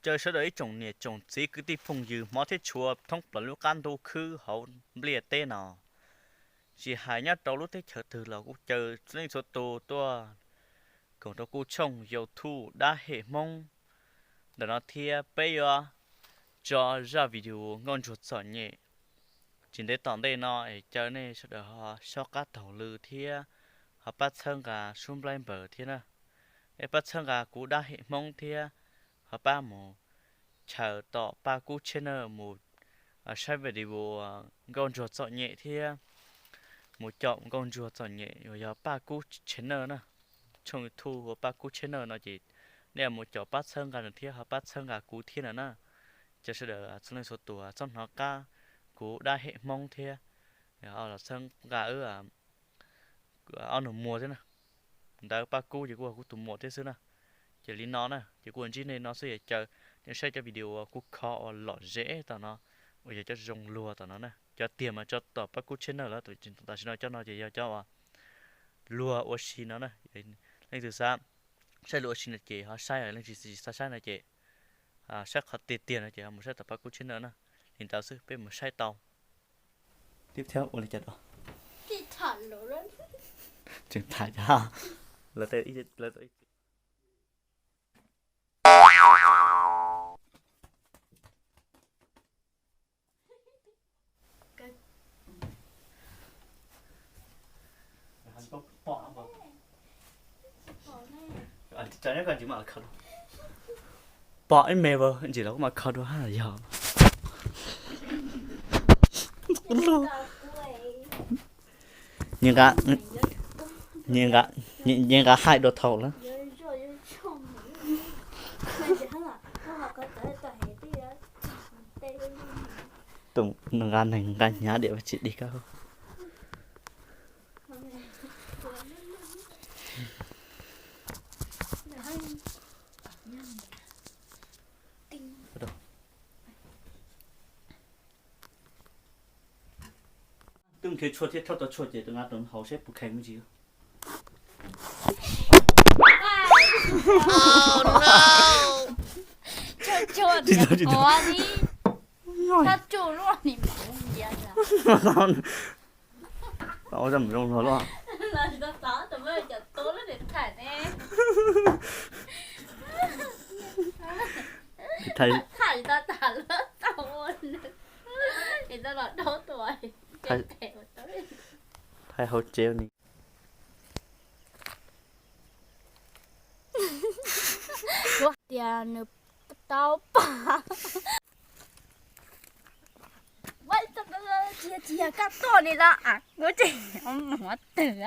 Caw sawv daws ib tsoom niam tsoom txiv kwv tij phooj ywg hmov thiab tshua thoob plaws lub qab ntuj khwb hauv npliaj teb no, tsis hais nyob rau lub teb chaws twg los kuj caw txhua leej txhua tus tuaj koom rau kuv tshooj YouTube Dab Hem Hmoob ntawm no thiab peb yuav tso zaj video Nkauj Ntsuag Txom Nyem. Tsis ntev tom ntej no es caw nej sawv daws ho sob qab taug lw thiab ho pab txhawb nqa Sub Nplaib Npaws thiab na. Es pab txhawb nqa kuv Dab Hem Hmoob thiab ho pab mus chaws tom Paj Kub channel mus saib video Nkauj Ntsuag Txom Nyem thiab mus caum Nkauj Ntsuag Txom Nyem uas yog Paj Kub channel na. Tshooj YouTube ua Paj Kub channel no ces nej mus caum pab txhawb nqa nws thiab ho pab txhawb nqa kuv thiab no na. Caw sawv daws txhua leej txhua tus txhob hnov qab kuv Dab Hem Hmoob thiab los txhawb nqa wb ob nus muag thiab na. Ntawd Paj Kub ces kuj yog kuv tus muam thiab xwb na. Ces li no na ces kuv ntsib nej no xwb es caw nej saib cov video uas kuv kho uas lom zem tom no uas yog cov zoo luag tom no na. Cov tiag mas tso tom Paj Kub channel lawm, tam sim no cov no ces yog cov uas luag ua si no na. Leej twg xav saib luag ua si no ces ho saib, leej twg tsis xav saib no ces saib qhov tiag tiag no ces ho mus saib tom Paj Kub channel na. Li ntawd xwb peb mus saib tau. Tib thiab ua li cas rau? Tseem tham cov lawv pom ib me ntsis los kuj mam kho dua hab yog. Nyias nqa haim dua thaum lawm. Tus nqa neeg nqa hnyav diam tsis dig koj. Twb nrhiav tshuaj thiab rhaub tau tshuaj ces tus nqa rau hauv saib puas kheev me ntsis. Tsis tau, tsis tau. Ua zoo luag luag. Thaij hauv tsev ni. Tias nws tau pa. Tsis yog koj tuaj li los kuv tseem mus twg.